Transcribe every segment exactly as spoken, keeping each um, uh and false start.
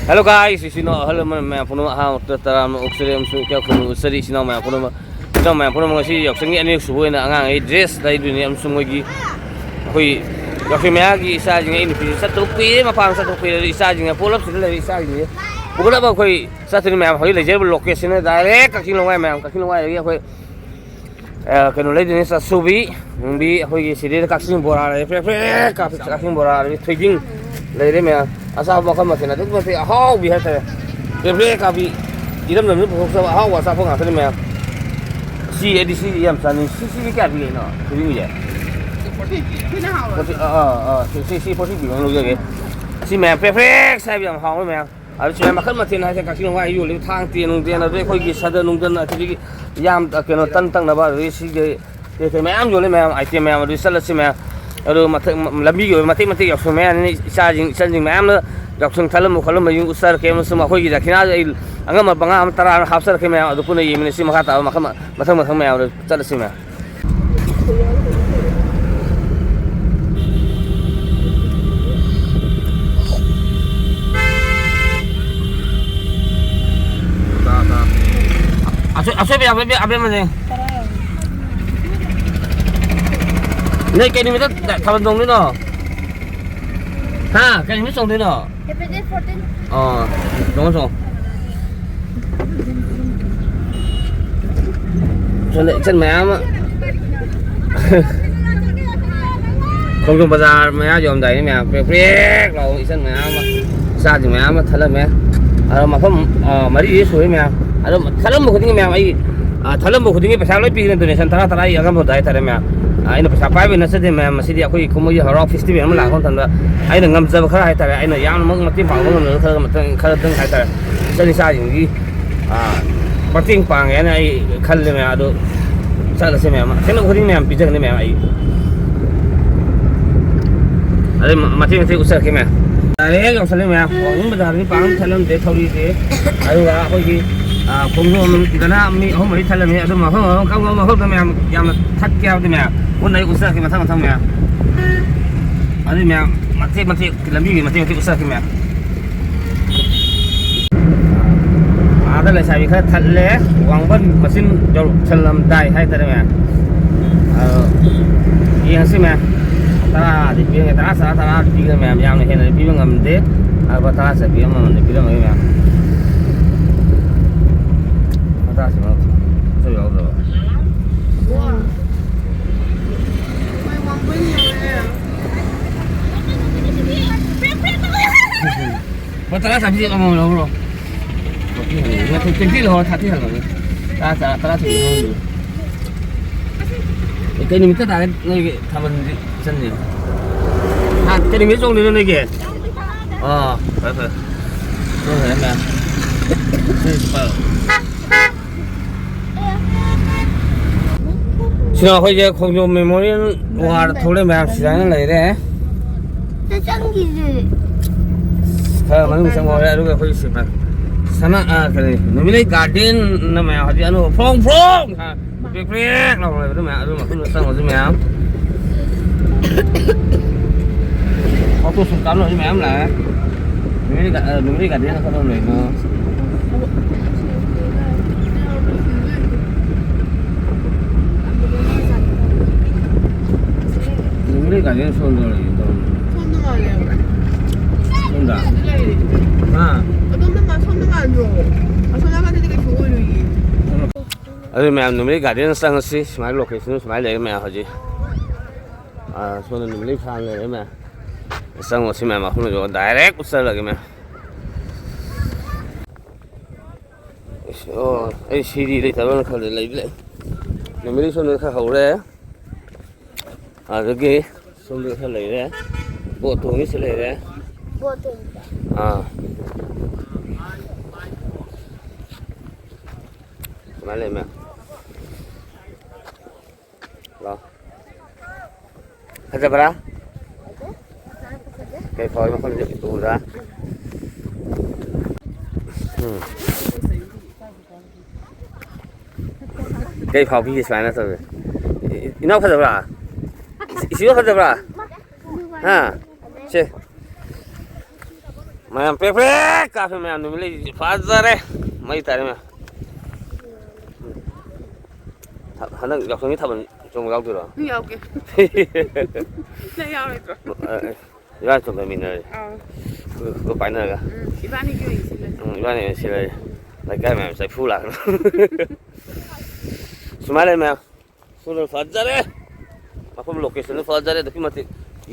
Hello guys, ꯏꯆꯤꯟ ꯏꯅꯥꯎ ꯑꯍꯜ ꯂꯃꯟ ꯃꯌꯥꯝ ꯄꯨꯝꯅꯃꯛ ꯑꯍꯥꯟꯕꯗ ꯇꯔꯥꯝꯅ ꯑꯣꯛꯆꯔꯤ ꯑꯃꯁꯨꯡ ꯏꯀꯥꯏ ꯈꯨꯝꯅꯕ ꯎꯠꯆꯔꯤ꯫ ꯏꯆꯤꯟ ꯏꯅꯥꯎ ꯃꯌꯥꯝ ꯄꯨꯝꯅꯃꯛ, ꯏꯆꯤꯟ ꯏꯅꯥꯎ ꯃꯌꯥꯝ ꯄꯨꯝꯅꯃꯛ, ꯉꯁꯤ ꯌꯥꯎꯁꯪꯒꯤ ꯑꯅꯤꯔꯛ ꯁꯨꯕ ꯑꯣꯏꯅ ꯑꯉꯥꯡꯈꯩ dress ꯂꯩꯗꯣꯏꯅꯤ ꯑꯃꯁꯨꯡ ꯃꯣꯏꯒꯤ, ꯑꯩꯈꯣꯏ ꯌꯥꯎꯁꯪ ꯃꯌꯥꯒꯤ ꯏꯆꯥꯁꯤꯡ, ꯑꯩ ꯅꯨꯄꯤꯁꯨ ꯆꯠꯇꯕ ꯀꯨꯏꯔꯦ, ꯃꯄꯥꯟ ꯆꯠꯇꯕ ꯀꯨꯏꯔꯦ꯫ ꯑꯗꯨ ꯏꯆꯥꯁꯤꯡꯅ ꯄꯣꯂꯞꯁꯤꯗ ꯂꯩꯔꯦ, ꯏꯆꯥꯁꯤꯡꯁꯦ ꯄꯨꯈꯠꯂꯒ ꯑꯩꯈꯣꯏ ꯆꯠꯇꯣꯏꯅꯤ ꯃꯌꯥꯝ꯫ ꯍꯧꯖꯤꯛ ꯂꯩꯖꯔꯤꯕ location ꯁꯤꯅ direct ꯀꯛꯆꯤꯡ ꯂꯝꯈꯥꯏ ꯃꯌꯥꯝ, ꯀꯛꯆꯤꯡ ꯂꯝꯈꯥꯏꯗꯒꯤ ꯑꯩꯈꯣꯏ ꯑ, ꯀꯩꯅꯣ ꯂꯩꯗꯣꯏꯅꯦ, ꯆꯥꯁꯨꯕꯤ, ꯅꯨꯡꯕꯤ, ꯑꯩꯈꯣꯏꯒꯤ ꯁꯤꯗꯩꯗ ꯀꯛꯆꯤꯡ ꯕꯣꯔꯥ ꯂꯩꯔꯦ, ꯄ꯭ꯔꯦꯛ ꯄ꯭ꯔꯦꯛ ꯀꯥꯞꯄꯤ ꯀꯛꯆꯤꯡ ꯕꯣꯔꯥ ꯂꯩꯔꯦ, ꯊꯣꯏꯗꯤꯡ ꯂꯩꯔꯦ ꯃꯌꯥꯝ꯫ ꯑꯆꯥꯄꯣꯠ ꯃꯈꯜ ꯃꯊꯦꯜ ꯑꯗꯨꯛꯀꯤ ꯃꯇꯤꯛ ꯑꯍꯥꯎꯕꯤ ꯍꯥꯏꯇꯥꯔꯦ, ꯄ꯭ꯔꯦꯛ ꯄ꯭ꯔꯦꯛ ꯀꯥꯞꯄꯤ, ꯏꯔꯝꯗꯝꯅ ꯄꯨꯊꯣꯛꯆꯕ ꯑꯍꯥꯎꯕ ꯑꯆꯥꯄꯣꯠ ꯉꯥꯛꯇꯅꯤ ꯃꯌꯥꯝ꯫ ꯁꯤ ꯑꯩꯗꯤ ꯁꯤ ꯌꯥꯝ ꯆꯥꯅꯤꯡꯉꯤ꯫ ꯁꯤ, ꯁꯤꯗꯤ ꯀꯌꯥ ꯄꯤꯔꯤꯅꯣ, ꯊꯣꯏꯗꯤꯡꯁꯦ? ꯐꯣꯔꯇꯤ, ꯑꯥ, ꯑꯥ, ꯑꯥ, ꯁꯤ, ꯁꯤ, ꯁꯤ ꯐꯣꯔꯇꯤ ꯄꯤꯕ ꯑꯃ ꯂꯧꯖꯒꯦ꯫ ꯁꯤ ꯃꯌꯥꯝ ꯄ꯭ꯔꯦꯛ ꯄ꯭ꯔꯦꯛ ꯁꯥꯏꯕ ꯌꯥꯝ ꯍꯥꯎꯋꯤ ꯃꯌꯥꯝ꯫ ꯑꯗꯨ ꯁꯤ ꯃꯌꯥꯝ ꯃꯈꯜ ꯃꯊꯦꯜ ꯍꯥꯏꯁꯦ ꯀꯛꯆꯤꯡ ꯍꯋꯥꯏ ꯌꯣꯜꯂꯤꯕ ꯊꯥꯡ ꯇꯦꯟ ꯅꯨꯡ ꯇꯦꯟ, ꯑꯗꯨꯗꯩ ꯑꯩꯈꯣꯏꯒꯤ ꯁꯗ ꯅꯨꯡꯗꯟ, ꯑꯗꯨꯗꯒꯤ ꯌꯥꯝ, ꯀꯩꯅꯣ, ꯇꯟ ꯇꯛꯅꯕ, ꯑꯗꯨꯗꯒꯤ ꯁꯤꯒꯤ ꯀꯩ ꯀꯩ ꯃꯌꯥꯝ ꯌꯣꯜꯂꯤ ꯃꯌꯥꯝ, item ꯃꯌꯥꯝ꯫ ꯑꯗꯨ ꯆꯠꯂꯁꯤ ꯃꯌꯥꯝ꯫ ꯑꯗꯨ ꯃꯊꯛ, ꯂꯝꯕꯤꯒꯤ ꯑꯣꯏꯕ ꯃꯇꯦꯛ ꯃꯇꯦꯛ ꯌꯥꯎꯁꯪ ꯃꯌꯥꯅꯤꯅ ꯏꯆꯥꯁꯤꯡ, ꯏꯆꯟꯁꯤꯡ ꯃꯌꯥꯝꯅ ꯌꯥꯎꯁꯪ ꯊꯜꯂꯝꯕ ꯈꯣꯠꯂꯝꯕ ꯌꯨꯝ ꯎꯠꯆꯔꯛꯀꯦ ꯑꯃꯁꯨꯡ ꯃꯈꯣꯏꯒꯤ ꯗꯈꯤꯅꯥꯁꯨ ꯑꯩ ꯑꯉꯝꯕ ꯃꯉꯥ ꯑꯃ ꯇꯔꯥ ꯑꯃ ꯍꯥꯞꯆꯔꯛꯀꯦ ꯃꯌꯥꯝ꯫ ꯑꯗꯨ ꯄꯨꯟꯅ ꯌꯦꯡꯃꯤꯟꯅꯁꯤ꯫ ꯃꯈꯥ ꯇꯥꯕ ꯃꯈꯜ ꯃ-, ꯃꯊꯪ ꯃꯊꯪ ꯃꯌꯥꯝꯗ ꯆꯠꯂꯁꯤ ꯃꯌꯥꯝ꯫ ꯇꯥ, ꯇꯥ꯫ ꯑꯁꯣꯏ-, ꯑꯁꯣꯏꯕ ꯌꯥꯎꯕ ꯑꯕꯦꯝꯃꯅꯦ꯫ ꯅꯣꯏ ꯀꯩ ꯅꯨꯃꯤꯠꯇ ꯊꯥꯕꯜ ꯆꯣꯡꯗꯣꯏꯅꯣ? ꯍꯥ? ꯀꯩ ꯅꯨꯃꯤꯠ ꯆꯣꯡꯗꯣꯏꯅꯣ? April date fourteen. ꯑꯣ, ꯆꯣꯡꯉꯣ, ꯆꯣꯡꯉꯣ꯫ ꯁꯣꯝꯗ ꯏꯆꯟ ꯃꯌꯥꯝ ꯑꯃ꯫ ꯈꯣꯡꯖꯣꯝ ꯕꯖꯥꯔ ꯃꯌꯥ ꯌꯧꯔꯝꯗꯥꯏꯅꯤ ꯃꯌꯥꯝ, ꯄ꯭ꯔꯦꯛ ꯄ꯭ꯔꯦꯛ ꯂꯥꯎꯕ ꯏꯆꯟ ꯃꯌꯥꯝ ꯑꯃ, ꯏꯆꯥꯁꯤꯡ ꯃꯌꯥꯝ ꯑꯃ ꯊꯠꯂꯝꯃꯦ꯫ ꯑꯗꯣ ꯃꯐꯝ, ꯑ, ꯃꯔꯤꯗꯤ ꯁꯨꯔꯦ ꯃꯌꯥꯝ꯫ ꯑꯗꯣ ꯊꯠꯂꯝꯕ ꯈꯨꯗꯤꯡꯒꯤ ꯃꯌꯥꯝ ꯑꯩ, ꯑ, ꯊꯠꯂꯝꯕ ꯈꯨꯗꯤꯡꯒꯤ ꯄꯩꯁꯥ ꯂꯣꯏ ꯄꯤꯈ꯭ꯔꯦ, donation ꯇꯔꯥ ꯇꯔꯥ ꯑꯩ ꯑꯉꯝꯕꯗ ꯍꯥꯏꯇꯥꯔꯦ ꯃꯌꯥꯝ꯫ ꯑ, ꯑꯩꯅ ꯄꯩꯁꯥ ꯄꯥꯏꯕꯩ ꯅꯠꯆꯗꯦ ꯃꯌꯥꯝ, ꯃꯁꯤꯗꯤ ꯑꯩꯈꯣꯏ ꯀꯨꯝꯍꯩ ꯍꯔꯥꯎ festival ꯑꯃ ꯂꯥꯛꯄ ꯃꯇꯝꯗ ꯑꯩꯅ ꯉꯝꯖꯕ ꯈꯔ ꯍꯥꯏꯇꯥꯔꯦ, ꯑꯩꯅ ꯌꯥꯝꯅꯃꯛ ꯃꯇꯦꯡ ꯄꯥꯡꯕ ꯉꯝꯗ꯭ꯔꯒꯁꯨ ꯈꯔ ꯃꯇꯦꯡ ꯈꯔꯗꯪ ꯍꯥꯏꯇꯥꯔꯦ, ꯏꯆꯟ ꯏꯆꯥꯁꯤꯡꯒꯤ, ꯑꯥ, ꯃꯇꯦꯡ ꯄꯥꯡꯒꯦ ꯍꯥꯏꯅ ꯑꯩ ꯈꯜꯂꯦ ꯃꯌꯥꯝ꯫ ꯑꯗꯣ ꯆꯠꯂꯁꯦ ꯃꯌꯥꯝ, ꯊꯦꯡꯅꯕ ꯈꯨꯗꯤꯡ ꯃꯌꯥꯝ ꯄꯤꯖꯒꯅꯤ ꯃꯌꯥꯝ ꯑꯩ꯫ ꯑꯗꯩ ꯃ-, ꯃꯇꯦꯛ ꯃꯇꯦꯛ ꯎꯠꯆꯔꯛꯀꯦ ꯃꯌꯥꯝ꯫ ꯗꯥꯏꯔꯦꯛ ꯌꯧꯁꯜꯂꯦ ꯃꯌꯥꯝ꯫ ꯋꯥꯡꯖꯤꯡ ꯕꯖꯥꯔꯗꯒꯤ ꯄꯥꯛꯅ ꯊꯠꯂꯝꯗꯦ ꯊꯧꯔꯤꯁꯦ꯫ ꯑꯗꯨꯒ ꯑꯩꯈꯣꯏꯒꯤ, ꯑꯥ, ꯈꯣꯡꯖꯣꯝꯗꯅ ꯃꯤ ꯑꯍꯨꯝ ꯃꯔꯤ ꯊꯠꯂꯝꯃꯤ꯫ ꯑꯗꯨ ꯃꯐꯝ ꯃꯐꯝ ꯀꯔꯝ ꯀꯔꯝꯕ ꯃꯐꯝꯗ ꯃꯌꯥꯝ ꯌꯥꯝꯅ ꯊꯠꯀꯦ ꯍꯥꯏꯕꯗꯤ ꯃꯌꯥꯝ ꯄꯨꯟꯅ ꯑꯩ ꯎꯠꯆꯔꯛꯀꯦ ꯃꯊꯪ ꯃꯊꯪ ꯃꯌꯥꯝ꯫ ꯑꯗꯨ ꯃꯌꯥꯝ ꯃꯇꯦꯛ ꯃꯇꯦꯛ ꯂꯝꯕꯤꯒꯤ ꯃꯇꯦꯛ ꯃꯇꯦꯛ ꯎꯠꯆꯔꯛꯀꯦ ꯃꯌꯥꯝ꯫ ꯂꯩꯁꯥꯕꯤ ꯈꯔ ꯊꯠꯂꯦ, ꯋꯥꯡꯕꯟ ꯃꯆꯤꯟ ꯌꯧꯁꯜꯂꯝꯗꯥꯏ ꯍꯥꯏꯇꯥꯔꯦ ꯃꯌꯥꯝ꯫ ꯑꯗꯣ ꯌꯦꯡꯉꯁꯤ ꯃꯌꯥꯝ, ꯇꯔꯥꯗꯤ ꯄꯤꯔꯝꯃꯦ, ꯇꯔꯥ, ꯇꯔꯥ, ꯇꯔꯥꯗꯤ ꯄꯤꯔꯝꯃꯦ ꯃꯌꯥꯝ, ꯌꯥꯝꯅ ꯍꯦꯟꯅꯗꯤ ꯄꯤꯕ ꯉꯝꯗꯦ꯫ ꯂꯨꯄꯥ ꯇꯔꯥ ꯆꯠꯄꯤ ꯑꯃꯃꯝꯗꯤ ꯄꯤꯔꯝꯃꯒꯦ ꯃꯌꯥꯝ꯫ ꯂꯨꯄꯥ ꯇꯔꯥ ꯆꯠꯄꯤ ꯑꯃ ꯌꯥꯎꯗ꯭ꯔꯕ꯫ ꯂꯨꯄꯥ ꯇꯔꯥ ꯆꯠꯄꯤ ꯑꯃꯃꯝ ꯂꯧꯔꯣ꯫ ꯇ꯭ꯋꯦꯟꯇꯤ ꯂꯧꯔꯣ, ꯊꯥꯔꯇꯤ ꯍꯜꯂꯣꯅꯦ꯫ ꯇꯔꯥ, ꯇꯔꯥ, ꯇꯔꯥ ꯆꯠꯄꯤ ꯂꯧꯔꯣ꯫ ꯑꯦ, ꯀꯩ ꯅꯨꯃꯤꯠꯇ ꯇꯥꯒꯦ ꯅꯣꯏꯒꯤ ꯊꯥꯕꯜꯗꯤ ꯆꯟꯅꯤ? ꯍꯥ, ꯀꯩ ꯅꯨꯃꯤꯠ ꯆꯣꯡꯗꯣꯏꯅꯣ ꯅꯣꯏꯒꯤ? ꯑꯥ, ꯐꯔꯦ, ꯐꯔꯦ꯫ ꯍꯣꯏ, ꯐꯔꯦ, ꯃꯌꯥꯝ꯫ ꯁꯤ ꯄꯥꯏꯔꯣ꯫ ꯁꯤꯅ ꯑꯩꯈꯣꯏꯁꯦ ꯈꯣꯡꯖꯣꯝ ꯃꯦꯃꯣꯔꯤꯌꯦꯜ ꯋꯥꯔ ꯊꯣꯛꯂꯛꯑꯦ ꯃꯌꯥꯝ, ꯁꯤꯗ ꯍꯥꯏꯅ ꯂꯩꯔꯦ꯫ ꯆꯪꯈꯤꯁꯦ꯫ ꯈꯔ ꯃꯅꯨꯡ ꯆꯪꯉꯨꯔꯦ, ꯑꯗꯨꯒ ꯑꯩꯈꯣꯏ ꯁꯤ ꯁꯅꯥ, ꯑ, ꯀꯔꯤ, ꯅꯨꯃꯤꯠꯂꯩ ꯒꯥꯔꯗꯦꯟꯅ ꯃꯌꯥꯝ ꯍꯧꯖꯤꯛ ꯑꯅꯧꯕ ꯐ꯭ꯔꯣꯡ ꯐ꯭ꯔꯣꯡ ꯍꯥꯏ꯫ ꯄ꯭ꯔꯦꯛ ꯄ꯭ꯔꯦꯛ ꯂꯥꯎꯔꯦꯕ ꯑꯗꯨ ꯃꯌꯥꯝ, ꯑꯗꯨ ꯃꯐꯝꯗꯨ ꯆꯪꯉꯨꯁꯤ ꯃꯌꯥꯝ꯫ ꯐꯣꯇꯣ ꯁꯨꯠ ꯀꯥꯞꯅꯕꯁꯨ ꯃꯌꯥꯝ ꯂꯥꯛꯑꯦ꯫ ꯅꯨꯃꯤꯠ ꯒꯥ-, ꯑ, ꯅꯨꯃꯤꯠ ꯒꯥꯔꯗꯦꯟ ꯀꯗꯣꯝ ꯂꯩꯅꯣ? ꯅꯨꯃꯤꯠ ꯒꯥꯔꯗꯦꯟ ꯁꯣꯝꯗ ꯂꯩ ꯇꯧꯔꯝꯃꯤ꯫ ꯁꯣꯝꯗ ꯃꯥꯜꯂꯦ꯫ ꯁꯣꯝꯗ? ꯁꯤꯗ ꯂꯩꯔꯦ꯫ ꯍꯥ? ꯑꯗꯣꯝꯗ ꯃꯥ-, ꯁꯣꯝꯗ ꯃꯥꯟꯗ꯭ꯔꯣ? ꯑꯁꯣꯝ ꯅꯥꯀꯟꯗꯗꯤ ꯀꯩꯁꯨ ꯑꯣꯏꯔꯣꯏꯌꯦ꯫ ꯑꯗꯨ ꯃꯌꯥꯝ ꯅꯨꯃꯤꯠ ꯒꯥꯔꯗꯦꯟ ꯆꯪꯉꯁꯤ꯫ ꯁꯨꯃꯥꯏꯅ ꯂꯣꯀꯦꯁꯟ ꯁꯨꯃꯥꯏꯅ ꯂꯩꯔꯦ ꯃꯌꯥꯝ ꯍꯧꯖꯤꯛ꯫ ꯑꯥ, ꯁꯣꯝꯗ ꯅꯨꯃꯤꯠꯂꯩ ꯐꯥꯔꯝ ꯂꯩꯔꯦ ꯃꯌꯥꯝ꯫ ꯆꯪꯉꯣ ꯁꯤ ꯃꯌꯥꯝ ꯃꯐꯝꯗꯨꯗ direct ꯎꯠꯆꯔꯒꯦ ꯃꯌꯥꯝ꯫ ꯑꯣ, ꯑꯩ ꯁꯤꯗꯤ ꯂꯩꯇꯕ꯭ꯔꯅ ꯈꯜꯂꯦ, ꯂꯩꯗꯤ ꯂꯩ꯫ ꯅꯨꯃꯤꯠꯂꯩ ꯁꯣꯝꯗ ꯈꯔ ꯍꯧꯔꯦ꯫ ꯑꯗꯒꯤ ꯁꯣꯝꯗ ꯈꯔ ꯂꯩꯔꯦ꯫ ꯕꯣꯠ ꯇꯣꯡꯉꯤꯁꯤ ꯂꯩꯔꯦ꯫ ꯕꯣꯠ ꯇꯣꯡꯕ꯫ ꯑꯥ꯫ ꯁꯨꯃꯥꯏꯅ ꯂꯩ ꯃꯌꯥꯝ꯫ ꯂꯥꯎ꯫ ꯐꯖꯕ꯭ꯔꯥ? ꯀꯩ ꯐꯥꯎꯏ ꯃꯐꯝꯁꯦ ꯎꯕꯗ? ꯎꯝ꯫ ꯀꯩ ꯐꯥꯎꯕꯤꯒꯦ ꯁꯨꯃꯥꯏꯅ ꯇꯧꯋꯦ? ꯏ-, ꯏꯅꯥꯎ ꯐꯖꯕ꯭ꯔꯥ? ꯏꯆꯦ ꯐꯖꯕ꯭ꯔꯥ? ꯍꯥ? ꯁꯦ꯫ ꯃꯌꯥꯝ ꯄ꯭ꯔꯦꯛ ꯄ꯭ꯔꯦꯛ ꯀꯥꯞꯄꯦ ꯃꯌꯥꯝ, ꯅꯨꯃꯤꯠ ꯂꯩꯁꯤ ꯐꯖꯔꯦ꯫ ꯃꯩ ꯇꯥꯔꯦ ꯃꯌꯥꯝ꯫ ꯊ-, ꯍꯟꯗꯛ ꯌꯥꯎꯁꯪꯒꯤ ꯊꯥꯕꯜ ꯆꯣꯡꯕ ꯌꯥꯎꯗꯣꯏꯔꯣ? ꯌꯥꯎꯒꯦ꯫ ꯅꯪ ꯌꯥꯎꯔꯣꯏꯗ꯭ꯔꯣ? ꯑ, ꯑ, ꯏꯕꯥꯅꯤ ꯆꯣꯡꯗꯃꯤꯟꯅꯔꯁꯦ꯫ ꯑꯥꯎ꯫ ꯈꯨꯠ, ꯈꯨꯠ ꯄꯥꯏꯅꯔꯒ꯫ ꯎꯝ, ꯏꯕꯥꯅꯤꯒꯤ ꯑꯣꯏꯅ ꯁꯤꯜꯂꯁꯦ꯫ ꯎꯝ, ꯏꯕꯥꯅꯤ ꯑꯣꯏꯅ ꯁꯤꯜꯂꯁꯦ꯫ ꯂꯩꯀꯥꯏ ꯃꯌꯥꯝ ꯆꯩꯐꯨ ꯂꯥꯛꯀꯅꯤ꯫ ꯁꯨꯃꯥꯏꯅ ꯂꯩ ꯃꯌꯥꯝ꯫ ꯁꯣꯝꯗ ꯐꯖꯔꯦ꯫ ꯃꯐꯝ location ꯗꯨ ꯐꯖꯔꯦ ꯑꯗꯨꯛꯀꯤ ꯃꯇꯤꯛ꯫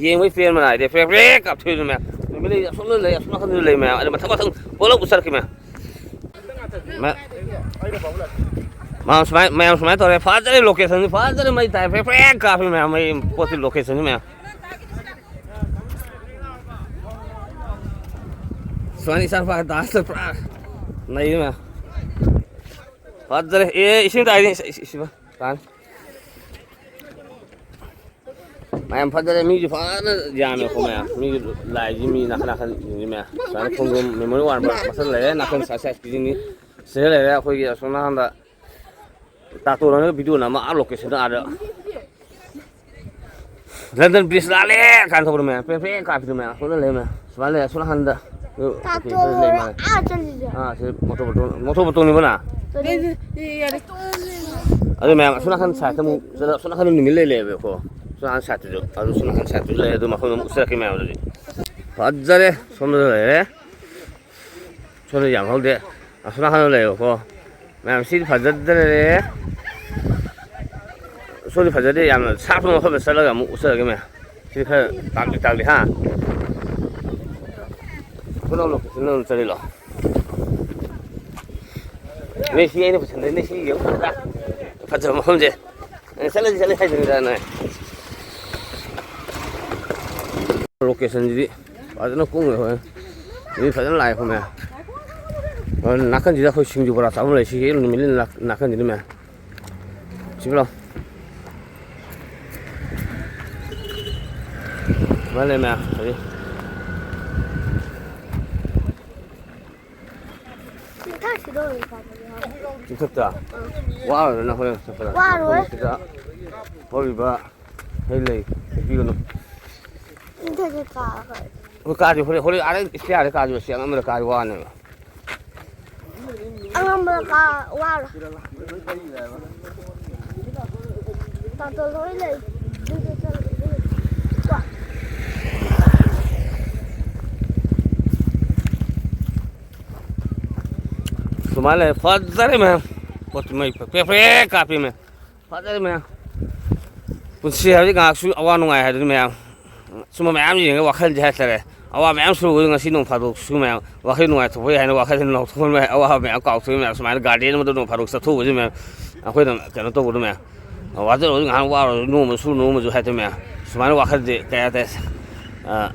ꯌꯦꯡꯕꯩ ꯄꯦꯟꯕ ꯅꯥꯏꯗꯦ꯫ ꯐ꯭ꯔꯦꯛ ꯐ꯭ꯔꯦꯛ ꯀꯥꯞꯊꯣꯛꯏꯗꯨ ꯃꯌꯥꯝ꯫ ꯅꯨꯃꯤꯠ ꯂꯩ ꯑꯁꯣꯝꯗ ꯂꯩ, ꯑꯁꯣꯝ ꯅꯥꯀꯟꯗꯁꯨ ꯂꯩ ꯃꯌꯥꯝ꯫ ꯑꯗꯩ ꯃꯊꯪ ꯃꯊꯪ ꯄꯣꯂꯞ ꯎꯠꯆꯔꯛꯀꯦ ꯃꯌꯥꯝ꯫ ꯃ-, ꯃꯌꯥꯝ ꯁꯨꯃꯥꯏ-, ꯃꯌꯥꯝ ꯁꯨꯃꯥꯏꯅ ꯇꯧꯔꯦ꯫ ꯐꯖꯔꯦ location ꯁꯤ, ꯐꯖꯔꯦ ꯃꯩ ꯇꯥꯏ꯫ ꯐ꯭ꯔꯦꯛ ꯐ꯭ꯔꯦꯛ ꯀꯥꯞꯄꯤ ꯃꯌꯥꯝ꯫ ꯃꯩ ꯄꯣꯠꯇꯤ location ꯁꯤ ꯃꯌꯥꯝ꯫ ꯁꯨꯃꯥꯏꯅ ꯏꯆꯥ ꯅꯨꯄꯥ dance ꯇ ꯄꯨꯔꯥ ꯅꯩ ꯃꯌꯥꯝ꯫ ꯐꯖꯔꯦ꯫ ꯑꯦ, ꯏꯁꯤꯡ ꯇꯥꯏꯅꯦ꯫ ꯏꯁ-, ꯏꯁ-, ꯏꯁ-, ꯇꯥꯅꯤ꯫ ꯃꯌꯥꯝ ꯐꯖꯔꯦ꯫ ꯃꯤꯁꯨ ꯐꯖꯅ ꯌꯥꯝꯃꯦꯀꯣ ꯃꯌꯥꯝ꯫ ꯃꯤꯒꯤ ꯂꯥꯏꯁꯤ ꯃꯤ ꯅꯥꯀꯟ ꯅꯥꯀꯟ ꯌꯦꯡꯉꯤ ꯃꯌꯥꯝ꯫ ꯁꯨꯃꯥꯏꯅ ꯈꯣꯡꯖꯣꯝ memorial ꯋꯥꯡꯃ ꯃꯊꯛ ꯂꯩꯔꯦ꯫ ꯅꯥꯀꯟ side side ꯁꯤꯡꯁꯤꯅꯤ꯫ ꯁꯤꯗ ꯂꯩꯔꯦ ꯑꯩꯈꯣꯏꯒꯤ ꯑꯁꯣꯝ ꯅꯥꯀꯟꯗ ꯇꯥꯇꯣꯟ ꯍꯣꯏꯅ video ꯅꯝꯃ ꯑꯥ location ꯗ ꯑꯥꯗ꯫ London Bridge ꯂꯥꯜꯂꯦ ꯀꯥꯏꯅ ꯊꯧꯕꯗꯣ ꯃꯌꯥꯝ, ꯄ꯭ꯔꯦꯡ ꯄ꯭ꯔꯦꯡ ꯀꯥꯞꯄꯤꯗꯣ ꯃꯌꯥꯝ, ꯑꯁꯣꯝꯗ ꯂꯩ ꯃꯌꯥꯝ꯫ ꯁꯨꯃꯥꯏꯅ ꯂꯩ, ꯑꯁꯣꯝ ꯅꯥꯀꯟꯗ꯫ ꯇꯥꯇꯣꯟ ꯂꯩ ꯃꯥꯜꯂꯦ꯫ ꯑꯥ ꯆꯠꯂꯤꯁꯦ꯫ ꯑꯥ, ꯁꯤ ꯃꯣꯇꯣꯔ ꯕꯣꯇꯣꯟ, ꯃꯣꯇꯣꯔ ꯕꯣꯇꯣꯟꯅꯤꯕ ꯅ? ꯌꯥꯔꯦ, ꯌꯥꯔꯦ꯫ ꯑꯗꯨ ꯃꯌꯥꯝ ꯑꯁꯣꯝ ꯅꯥꯀꯟ side ꯇ ꯑꯃꯨꯛ ꯆꯠꯂ, ꯑꯁꯣꯝ ꯅꯥꯀꯟꯗ ꯅꯨꯃꯤꯠ ꯂꯩ ꯂꯩꯌꯦꯕꯀꯣ꯫ ꯑꯁꯣꯝ ꯅꯥꯀꯟ side ꯇꯁꯨ꯫ ꯑꯗꯨ ꯁꯣꯝ ꯅꯥꯀꯟ side ꯇꯁꯨ ꯂꯩ, ꯑꯗꯨ ꯃꯐꯝꯗ ꯑꯃꯨꯛ ꯎꯠꯆꯔꯛꯀꯦ ꯃꯌꯥꯝ ꯑꯗꯨꯗꯤ꯫ ꯐꯖꯔꯦ, ꯁꯣꯝꯗꯁꯨ ꯂꯩꯔꯦ꯫ ꯁꯣꯝꯗ ꯌꯥꯝ ꯍꯧꯗꯦ꯫ ꯑꯁꯣꯝ ꯅꯥꯀꯟꯗ ꯂꯩꯌꯦꯕꯀꯣ꯫ ꯃꯌꯥꯝ ꯁꯤꯗꯤ ꯐꯖꯗ꯭ꯔꯦ꯫ ꯁꯣꯝꯗꯤ ꯐꯖꯗꯦ꯫ ꯌꯥꯝꯅ ꯁꯥꯠꯄ ꯃꯐꯝꯗ ꯆꯠꯂꯒ ꯑꯃꯨꯛ ꯎꯠꯆꯔꯒꯦ ꯃꯌꯥꯝ꯫ ꯁꯤꯗꯤ ꯈꯔ ꯇꯥꯛꯂꯤ ꯇꯥꯛꯂꯤ ꯍꯥ꯫ ꯈꯨꯅꯧ ꯂꯣꯀꯦꯁꯟꯗ ꯑꯗꯨꯝ ꯆꯠꯂꯤꯂꯣ꯫ ꯅꯣꯏ ꯁꯤ ꯑꯩꯅ ꯄꯨꯁꯟꯗꯣꯏꯅꯦ ꯁꯤ ꯌꯦꯡꯉꯨ ꯐꯖꯗ꯭ꯔꯥ? ꯐꯖꯕ ꯃꯐꯝꯁꯦ꯫ ꯑꯦ, ꯆꯠꯂꯁꯤ, ꯆꯠꯂꯁꯤ ꯍꯥꯏꯗꯨꯅꯤꯗ ꯅꯣꯏ꯫ ꯂꯣꯀꯦꯁꯟꯁꯤꯗꯤ ꯐꯖꯅ ꯀꯨꯡꯅ ꯍꯧꯋꯦ꯫ ꯃꯤ ꯐꯖꯅ ꯂꯥꯛꯑꯦ ꯈꯣꯠꯂꯦ꯫ ꯑꯗꯨ ꯅꯥꯀꯟꯁꯤꯗ ꯑꯩꯈꯣꯏ ꯁꯤꯡꯖꯨ ꯕꯣꯔꯥ ꯆꯥꯐꯝ ꯂꯩ꯫ ꯁꯤ ꯍꯦꯛ ꯅꯨꯃꯤꯠ ꯂꯩ ꯅꯥ-, ꯅꯥꯀꯟꯁꯤꯗ ꯃꯌꯥꯝ꯫ ꯁꯤꯕ꯭ꯔꯣ? ꯁꯨꯃꯥꯏꯅ ꯂꯩ ꯃꯌꯥꯝ꯫ ꯍꯧꯖꯤꯛ ꯆꯤꯡꯊꯛꯁꯤꯗ ꯑꯣꯏꯅ ꯆꯥꯕ ꯌꯥꯎꯔꯦ꯫ ꯆꯤꯡꯊꯛꯇ? ꯑꯥ꯫ ꯋꯥꯔꯣꯏꯗ꯭ꯔꯣ ꯅꯪ ꯍꯣꯔꯦꯟ ꯆꯠꯄꯗ? ꯋꯥꯔꯣꯏ꯫ ꯃꯐꯝꯁꯤꯗ ꯍꯧꯔꯤꯕ ꯍꯩ ꯂꯩ ꯍꯦꯛꯄꯤꯒꯅꯨ꯫ ꯆꯤꯡꯊꯛꯁꯦ ꯀꯥꯔꯒ꯫ ꯑꯩꯈꯣꯏ ꯀꯥꯁꯦ ꯍꯣꯔꯦꯟ, ꯍꯣꯔꯦꯟ ꯑꯥꯗ ꯏꯁꯇꯤꯌꯥꯔꯗ ꯀꯥꯁꯦ, ꯆꯦꯡ ꯑꯃꯗ ꯀꯥꯁꯦ ꯋꯥꯅꯦꯕ꯫ ꯑꯉꯝꯕꯗ ꯀꯥ ꯋꯥꯔꯣ꯫ ꯇꯥꯇꯣꯟ ꯍꯣꯏ ꯂꯩ꯫ ꯁꯨꯃꯥꯏꯅ ꯂꯩ꯫ ꯐꯖꯔꯦ ꯃꯌꯥꯝ꯫ ꯄꯣꯠꯇꯨ ꯃꯩ ꯄ꯭ꯔꯦꯛ ꯄ꯭ꯔꯦꯛ ꯀꯥꯞꯄꯤ ꯃꯌꯥꯝ꯫ ꯐꯖꯔꯦ ꯃꯌꯥꯝ꯫ ꯄꯨꯟꯁꯤ ꯍꯥꯏꯕꯁꯤ ꯉꯥꯏꯍꯥꯛꯁꯨ ꯑꯋꯥ ꯅꯨꯡꯉꯥꯏ ꯍꯥꯏꯗꯨꯅꯤ ꯃꯌꯥꯝ꯫ ꯁꯨꯝꯕ ꯃꯌꯥꯝ ꯌꯦꯡꯉꯒ ꯋꯥꯈꯜꯁꯦ ꯍꯥꯏꯇꯥꯔꯦ꯫ ꯑꯋꯥ ꯃꯌꯥꯝ ꯁꯨꯔꯨꯕꯗ ꯉꯁꯤ ꯅꯣꯡ ꯐꯥꯗꯣꯛꯁꯨ ꯃꯌꯥꯝ ꯋꯥꯈꯜ ꯅꯨꯡꯉꯥꯏꯊꯣꯛꯄ ꯌꯥꯏ ꯍꯥꯏꯅ ꯋꯥꯈꯜꯁꯦ ꯅꯧꯊꯣꯛꯍꯟꯕ ꯌꯥꯏ꯫ ꯑꯋꯥꯕ ꯃꯌꯥꯝ ꯀꯥꯎꯊꯣꯛꯏ ꯃꯌꯥꯝ꯫ ꯁꯨꯃꯥꯏꯅ ꯒꯥꯔꯗꯦꯟ ꯑꯃꯗ ꯅꯣꯡ ꯐꯥꯗꯣꯛ ꯆꯠꯊꯣꯛꯎꯕꯁꯤ ꯃꯌꯥꯝ꯫ ꯑꯩꯈꯣꯏꯅ ꯀꯩꯅꯣ ꯇꯧꯕꯗꯣ ꯃꯌꯥꯝ꯫ ꯋꯥꯖꯔꯨꯔꯁꯨ ꯉꯥꯏꯍꯥꯛ ꯋꯥꯔꯨꯔꯁꯨ ꯅꯣꯡꯃ ꯁꯨ ꯅꯣꯡꯃꯁꯨ ꯍꯥꯏꯇꯥꯔꯦ ꯃꯌꯥꯝ꯫ ꯁꯨꯃꯥꯏꯅ ꯋꯥꯈꯜꯁꯦ ꯀꯩ ꯍꯥꯏꯇꯥꯔꯦ꯫ ꯑ,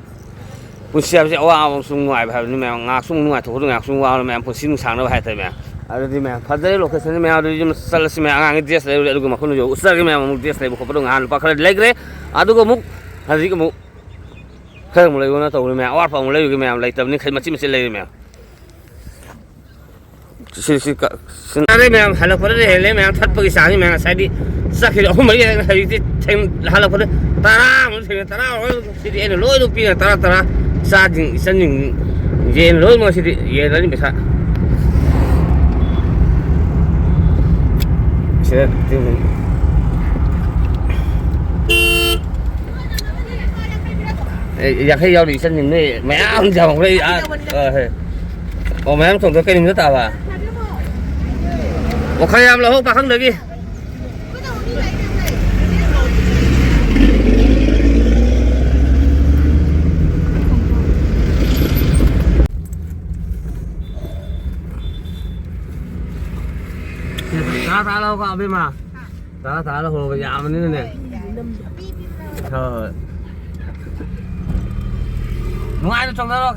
ꯄꯨꯟꯁꯤ ꯍꯥꯏꯕꯁꯤ ꯑꯋꯥꯕ ꯑꯃꯁꯨꯡ ꯅꯨꯡꯉꯥꯏꯕ ꯍꯥꯏꯕꯅꯤ ꯃꯌꯥꯝ꯫ ꯉꯥꯏꯍꯥꯛꯁꯨ ꯅꯨꯡꯉꯥꯏꯊꯣꯛꯄꯗ ꯉꯥꯏꯍꯥꯛꯁꯨ ꯋꯥꯕ ꯃꯌꯥꯝ꯫ ꯄꯨꯟꯁꯤ ꯅꯨꯡꯁꯥꯡꯅꯕ ꯍꯥꯏꯇꯥꯔꯦ ꯃꯌꯥꯝ꯫ ꯑꯗꯨꯗꯤ ꯃꯌꯥꯝ ꯐꯖꯔꯦ ꯂꯣꯀꯦꯁꯟꯁꯤ ꯃꯌꯥꯝ꯫ ꯑꯗꯨꯗꯤ ꯌꯨꯝ ꯆꯠꯂꯁꯤ ꯃꯌꯥꯝ꯫ ꯑꯉꯥꯡꯒꯤ ꯗ꯭ꯔꯦꯁ ꯂꯩꯔꯨꯔꯦ꯫ ꯑꯗꯨꯒ ꯃꯈꯣꯏꯅꯁꯨ ꯎꯠꯆꯔꯒꯦ ꯃꯌꯥꯝ꯫ ꯑꯃꯨꯛ ꯗ꯭ꯔꯦꯁ ꯂꯩꯕ ꯈꯣꯠꯄꯗꯣ ꯉꯍꯥꯟ ꯂꯨꯄꯥ ꯈꯔ ꯂꯩꯈ꯭ꯔꯦ꯫ ꯑꯗꯨꯒ ꯑꯃꯨꯛ ꯍꯧꯖꯤꯛ ꯑꯃꯨꯛ ꯈꯔ ꯑꯃꯨꯛ ꯂꯩꯌꯣꯅ ꯇꯧꯕꯅꯤ ꯃꯌꯥꯝ꯫ ꯑꯋꯥꯠꯄ ꯑꯃꯨꯛ ꯂꯩꯔꯨꯒꯦ ꯃꯌꯥꯝ꯫ ꯂꯩꯇꯕꯅꯤ ꯈꯔ ꯃꯆꯤꯠ ꯃꯆꯤꯠ ꯂꯩꯔꯤ ꯃꯌꯥꯝ꯫ ꯁꯤ, ꯁꯤ ꯀ-, ꯁꯤ-, ꯌꯥꯔꯦ ꯃꯌꯥꯝ, ꯍꯜꯂꯛꯄꯗꯗꯤ ꯍꯦꯜꯂꯦ ꯃꯌꯥꯝ, ꯊꯠꯄꯒꯤ ꯆꯥꯡꯁꯤ ꯃꯌꯥꯝ, ꯉꯁꯥꯏꯗꯤ ꯆꯠꯈꯤꯗ ꯑꯍꯨꯝ ꯃꯔꯤ ꯍꯦꯜꯂꯦ, ꯍꯧꯖꯤꯛꯇꯤ ꯊꯦꯡ-, ꯍꯜꯂꯛꯄꯗ ꯇꯔꯥꯃꯨꯛ ꯊꯦꯡꯅ, ꯇꯔꯥ ꯑꯣꯏꯔ ꯁꯤꯗꯤ ꯑꯩꯅ ꯂꯣꯏꯅ ꯄꯤꯔ ꯇꯔꯥ, ꯇꯔꯥ, ꯆꯥꯁꯤꯡ, ꯏꯆꯟꯁꯤꯡ, ꯌꯦꯟ ꯂꯣꯏꯅꯃꯛ ꯁꯤꯗꯤ ꯌꯦꯟ ꯑꯅꯤ ꯄꯩꯁꯥ꯫ ꯁꯤꯗ ꯇꯤꯡ-, ꯑꯦ, ꯌꯥꯡꯈꯩ ꯌꯥꯎꯔꯤ ꯏꯆꯟꯁꯤꯡ ꯅꯣꯏ ꯃꯌꯥꯝ ꯌꯥꯝꯈ꯭ꯔꯦ꯫ ꯑꯥ, ꯑꯥ, ꯍꯦ꯫ ꯑꯣ, ꯃꯌꯥꯝ ꯊꯣꯡꯗꯣ ꯀꯩ ꯅꯨꯃꯤꯠꯇ ꯇꯥꯕ? ꯑꯣ, ꯈꯔ ꯌꯥꯝ ꯂꯧꯍꯧ ꯄꯥꯈꯪꯗꯒꯤ꯫ ꯇꯔꯥ ꯇꯔꯥ ꯂꯧꯀꯣ, ꯑꯕꯦꯝꯃ꯫ ꯇꯔꯥ ꯇꯔꯥ ꯂꯧꯍꯧꯔꯣꯕ, ꯌꯥꯝꯕꯅꯤꯅꯅꯦ꯫ ꯍꯣꯏ, ꯍꯣꯏ꯫ ꯅꯨꯡꯉꯥꯏꯅ ꯆꯣꯡꯊꯔꯣ꯫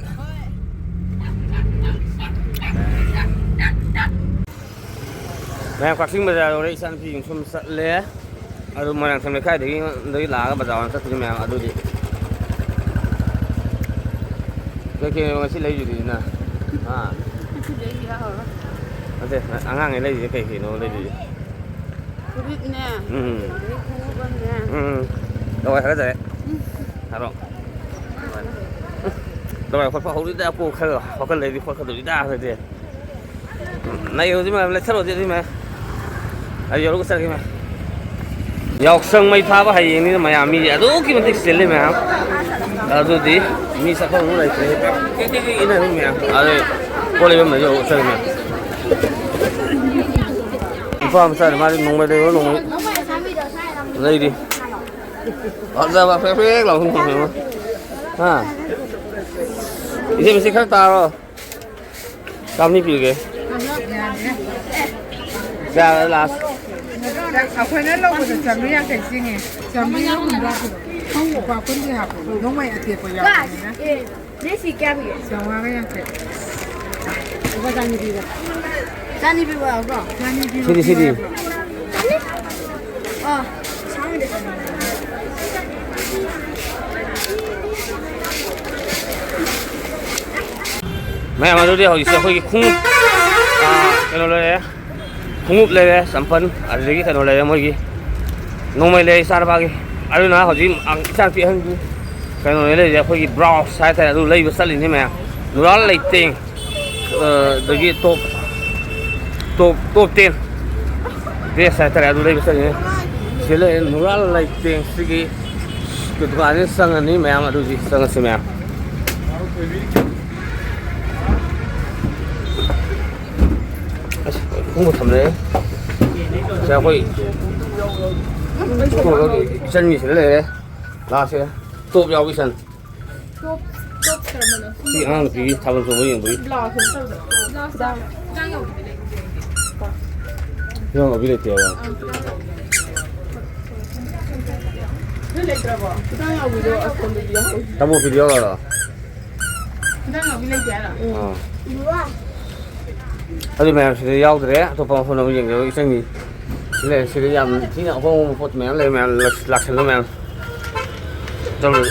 ꯃꯌꯥꯝ ꯀꯛꯆꯤꯡ ꯕꯖꯥꯔ ꯌꯧꯔꯦ, ꯏꯆꯥꯅꯨꯄꯤ ꯌꯨꯝ ꯁꯨꯝ ꯆꯠꯂꯦ꯫ ꯑꯗꯨ ꯃꯣꯏꯔꯥꯡꯊꯦꯝ ꯂꯩꯀꯥꯏꯗꯒꯤ, ꯗꯒꯤ ꯂꯥꯛꯑꯒ ꯕꯖꯥꯔ ꯑꯣꯏꯅ ꯆꯠꯇꯣꯏꯅꯤ ꯃꯌꯥꯝ꯫ ꯑꯗꯨꯗꯤ ꯀꯩꯀꯩꯅꯣ ꯉꯁꯤ ꯂꯩꯗꯣꯏꯁꯤꯅ? ꯑꯥ꯫ ꯉꯁꯤꯗꯤ ꯑꯩ ꯌꯥꯎꯔꯔꯣꯏ꯫ ꯅꯠꯇꯦ, ꯑꯉꯥꯡꯉꯩ ꯂꯩꯔꯤꯁꯦ ꯀꯩꯀꯩꯅꯣ ꯂꯩꯗꯣꯏꯁꯦ? ꯐꯨꯔꯤꯠꯅꯦ꯫ ꯎꯝ꯫ ꯑꯗꯩ ꯈꯣꯡꯎꯞ ꯑꯃꯅꯦ꯫ ꯎꯝ꯫ ꯂꯋꯥꯏ ꯍꯥꯒꯠꯆꯔꯦ꯫ ꯎꯝ꯫ ꯍꯥꯏꯔꯣ꯫ ꯂꯋꯥꯏ ꯈꯣꯠꯄ ꯍꯧꯔꯤꯗ, ꯀꯣꯛ ꯈꯔ ꯍꯧꯒꯠꯂꯛꯏꯗꯤ ꯈꯣꯠꯀꯗꯧꯔꯤꯗ ꯍꯥꯏꯗꯤ꯫ ꯅꯩꯔꯣ ꯑꯗꯨ ꯃꯌꯥꯝ, ꯂꯩꯊꯔꯣ ꯑꯗꯨ ꯃꯌꯥꯝ꯫ ꯑꯩ ꯌꯧꯔꯒ ꯆꯠꯂꯒꯦ ꯃꯌꯥꯝ꯫ ꯌꯥꯎꯁꯪ ꯃꯩ ꯊꯥꯕ ꯍꯌꯦꯡꯅꯤꯅ ꯃꯌꯥꯝ ꯃꯤꯁꯦ ꯑꯗꯨꯛꯀꯤ ꯃꯇꯤꯛ ꯆꯤꯜꯂꯤ ꯃꯌꯥꯝ꯫ ꯑꯗꯨꯗꯤ ꯃꯤ ꯆꯠꯐꯝ ꯑꯃ ꯂꯩꯇ꯭ꯔꯦ꯫ ꯀꯦꯛ ꯀꯦꯛ ꯀꯦꯛ ꯏꯟꯅꯔꯤ ꯃꯌꯥꯝ꯫ ꯑꯗꯩ ꯄꯣꯠ ꯂꯩꯐꯝꯗꯁꯨ ꯆꯠꯂꯤ ꯃꯌꯥꯝ꯫ ꯅꯨꯄꯥ ꯃꯆꯥꯅꯤ ꯃꯥꯗꯤ ꯅꯣꯡꯃꯩ ꯂꯩꯔꯣ ꯅꯣꯡꯃꯩ꯫ ꯂꯩꯔꯤ꯫ ꯐꯖꯕ ꯐꯦꯛ ꯐꯦꯛ ꯂꯥꯎꯕ ꯅꯣꯡꯃꯩ ꯑꯃ꯫ ꯍꯥ? ꯏꯆꯦ ꯃꯁꯤ ꯈꯔ ꯇꯥꯔꯣ꯫ ꯆꯥꯝꯃꯔꯤ ꯄꯤꯔꯒꯦ꯫ ꯌꯥꯔꯦ, ꯂꯥꯁ꯫ ꯑꯩꯈꯣꯏꯅ ꯂꯧꯕꯗ ꯆꯥꯝꯃꯔꯤ ꯌꯥꯡꯈꯩ ꯆꯤꯡꯉꯦ꯫ ꯆꯥꯝꯃꯔꯤ ꯍꯨꯝꯗ꯭ꯔꯥ ꯄꯤꯔꯣ꯫ ꯂꯨꯄꯥ ꯀꯨꯟꯗꯤ ꯍꯥꯞꯄꯣ꯫ ꯅꯣꯡꯃꯩ ꯑꯇꯦꯛꯄ ꯌꯥꯎꯕꯅꯤꯅ꯫ ꯅꯣꯏ ꯁꯤ ꯀꯌꯥ ꯄꯤꯒꯦ? ꯆꯥꯝꯃꯉꯥꯒ ꯌꯥꯡꯈꯩ꯫ ꯂꯨꯄꯥ ꯆꯅꯤ ꯄꯤꯕ꯫ ꯆꯅꯤ ꯄꯤꯕ ꯌꯥꯎꯕ꯭ꯔꯣ? ꯆꯅꯤ ꯄꯤꯕ ꯁꯤꯗꯤ, ꯁꯤꯗꯤ꯫ ꯄꯤꯕ ꯌꯥꯎꯕ꯭ꯔꯣ? ꯑꯥ꯫ ꯃꯌꯥꯝ ꯑꯗꯨꯗꯤ ꯍꯧꯖꯤꯛꯁꯦ ꯑꯩꯈꯣꯏꯒꯤ ꯈꯣꯡꯎꯞ, ꯑꯥ, ꯀꯩꯅꯣ ꯂꯩꯔꯦ, ꯈꯣꯡꯎꯞ ꯂꯩꯔꯦ, ꯆꯝꯄꯜ, ꯑꯗꯨꯗꯒꯤ ꯀꯩꯅꯣ ꯂꯩꯔꯦ, ꯃꯣꯏꯒꯤ ꯅꯣꯡꯃꯩ ꯂꯩꯔꯦ ꯏꯆꯥꯅꯨꯄꯥꯒꯤ꯫ ꯑꯗꯨꯅ ꯍꯧꯖꯤꯛ ꯏꯆꯥꯅꯨꯄꯤ ꯑꯍꯟꯒꯤ ꯀꯩꯅꯣꯅꯦ ꯂꯩꯔꯤꯁꯦ, ꯑꯩꯈꯣꯏꯒꯤ ꯕ꯭ꯔꯥꯎꯁ ꯍꯥꯏꯇꯥꯔꯦ, ꯑꯗꯨ ꯂꯩꯕ ꯆꯠꯂꯤꯅꯤ ꯃꯌꯥꯝ꯫ ꯅꯨꯔꯥꯜ ꯂꯩꯇꯦꯡ, ꯑ, ꯑꯗꯒꯤ ꯇꯣꯞ, ꯇꯣꯞ, ꯇꯣꯞ ꯇꯦꯟ ꯗ꯭ꯔꯦꯁ ꯍꯥꯏꯇꯥꯔꯦ, ꯑꯗꯨ ꯂꯩꯕ ꯆꯠꯂꯤꯅꯤ꯫ ꯁꯤ ꯂꯩꯔꯦ ꯅꯨꯔꯥꯜ ꯂꯩꯇꯦꯡ, ꯁꯤꯒꯤ ꯗꯨꯀꯥꯟꯁꯤꯗ ꯆꯪꯉꯅꯤ ꯃꯌꯥꯝ, ꯑꯗꯨꯗꯤ ꯆꯪꯉꯁꯤ ꯃꯌꯥꯝ꯫ ꯑꯁ, ꯈꯣꯡꯎꯞ ꯊꯝꯂꯦ꯫ ꯁꯤ ꯑꯩꯈꯣꯏ ꯏꯆꯟꯒꯤꯁꯤꯗ ꯂꯩꯔꯦ꯫ ꯂꯥꯛꯁꯦ꯫ ꯇꯣꯞ ꯌꯥꯎꯕꯤ ꯏꯆꯟ꯫ ꯇꯣꯞ, ꯇꯣꯞ ꯀꯔꯝꯕꯅꯣ? ꯁꯤ ꯑꯉꯥꯡ ꯅꯨꯄꯤꯒꯤ ꯊꯥꯕꯜ ꯆꯣꯡꯕ ꯌꯦꯡꯕꯒꯤ꯫ ꯕ꯭ꯂꯥꯎꯁ ꯑꯃ ꯇꯧꯗ꯫ ꯕ꯭ꯂꯥꯎꯁ ꯈꯨꯗꯥꯡ ꯌꯥꯎꯕꯤꯗꯤ ꯂꯩꯇꯦ꯫ ꯈꯨꯗꯥꯡ ꯌꯥꯎꯕꯤ ꯂꯩꯇꯦ ꯍꯥꯏꯕ? ꯑꯥ, ꯈꯨꯗꯥꯡ ꯌꯥꯎꯕꯤ꯫ ꯅꯣꯏ ꯂꯩꯇ꯭ꯔꯕꯣ? ꯈꯨꯗꯥꯡ ꯌꯥꯎꯕꯤꯗꯣ ꯑꯁꯣꯝꯗꯗꯤ ꯌꯥꯎꯍꯧꯗꯦ꯫ ꯇꯥꯃꯣ ꯐꯤꯗꯤ ꯌꯥꯎꯔꯣ? ꯈꯨꯗꯥꯡ ꯌꯥꯎꯕꯤ ꯂꯩꯇꯦ ꯍꯥꯏꯔꯣ? ꯑꯥ꯫ ꯑꯗꯨ ꯃꯌꯥꯝꯁꯤꯗ ꯌꯥꯎꯗ꯭ꯔꯦ꯫ ꯑꯇꯣꯞꯄ ꯃꯐꯝꯗ ꯑꯃꯨꯛ ꯌꯦꯡꯖꯔꯨ꯫ ꯏꯆꯟꯒꯤ ꯁꯤ ꯂꯩꯔꯦ꯫ ꯁꯤꯗ ꯌꯥꯝ ꯊꯤꯅ ꯑꯍꯣꯡꯕ ꯄꯣꯠ ꯃꯌꯥꯝ ꯂꯩ꯫ ꯃꯌꯥꯝ ꯂꯥꯛ-, ꯂꯥꯛꯁꯜꯂꯨ ꯃꯌꯥꯝ꯫ ꯆꯠꯂꯨ꯫